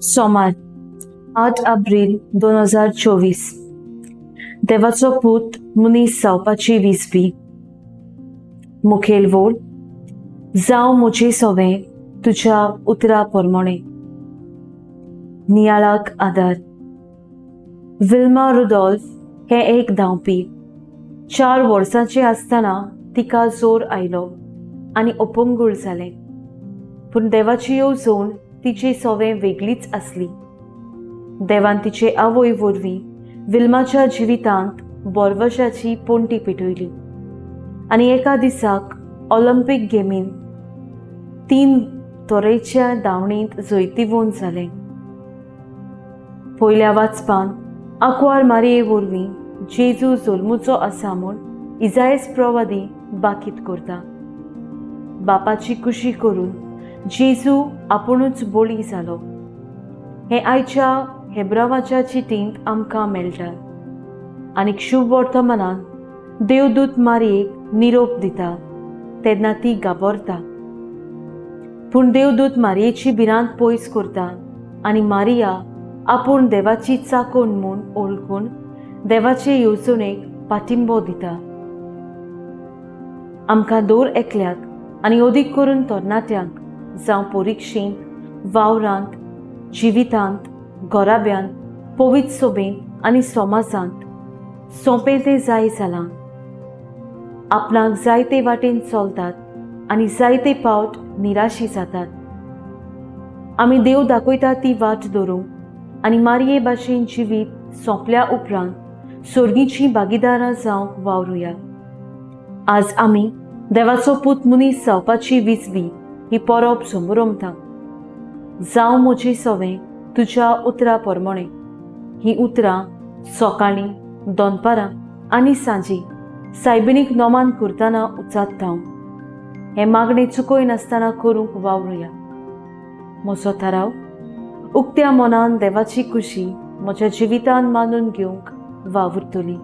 सोमार 8 एप्रील 2024. देवाचो पूत मनीस जावपाची विजबी. मुखेल वोल. जावं म्हजे सोवें तुज्या उतरा प्रमाणे. नियाळाक आदार. विल्मा रुडॉल्फ हें एक धांवपी. 4 वर्सांचें आसतना तिका जोर आयलो आनी अपंगूळ जालें. पूण देवाची येवजण तिची सोवें वेगळीच आसली. देवान तिचे आवय वरवीं विल्माच्या जिवितांत बोरवशाची पोंटी पेटयली आनी एका दिसाक ऑलिम्पीक गेमीन 3 तरेच्या धांवणींत जैतिवंत जालें. पयल्या वाचपान आंकवार मारये वरवीं जेजू जल्मुचो आसा म्हूण इजायस प्रवादी बाकीत करता. बापाची कुशी करून जेजू आपुणूच बळी जालो हें आयच्या हेब्रावाच्या चिटींत आमकां मेळटा. आनी शुभ वर्तमानान देवदूत मारयेक निरोप दिता तेन्ना ती घाबरता. पूण देवदूत मारयेची भिरांत पयस करता आनी मारिया आपूण देवाची चाकोण म्हूण वळखून देवाचे येवजणेक पाठिंबो दिता. आमकां दर एकल्याक आनी अदीक करून तरणाट्यांक जावं परिक्षेंत, वावरांत, जिवितांत, घराब्यांत, पवित्र सोबेंत आनी समाजांत सोंपें तें जाय जालां. आपणाक जायते वाटेन चलतात आनी जायते पावट निराशी जातात. आमी देव दाखयता ती वाट धरूंक आनी मारये भाशेन जिवीत सोंपल्या उपरांत सर्गीचीं भागीदारां जावंक वावरुया. आज आमी देवाचो पूत मनीस जावपाची विजवी ही परब समरमता. जावं म्हजी सोवें तुज्या उतरा प्रमाणे ही उतरां सकाळीं, दनपारां आनी सांजे सायबिणीक नोमान करतना उचारता. हें मागणें चुकय नासतना करूंक वावरुया. म्हजो थाराव. उक्त्या मनान देवाची खुशी म्हज्या जिवितान मानून घेवंक वावुरतली.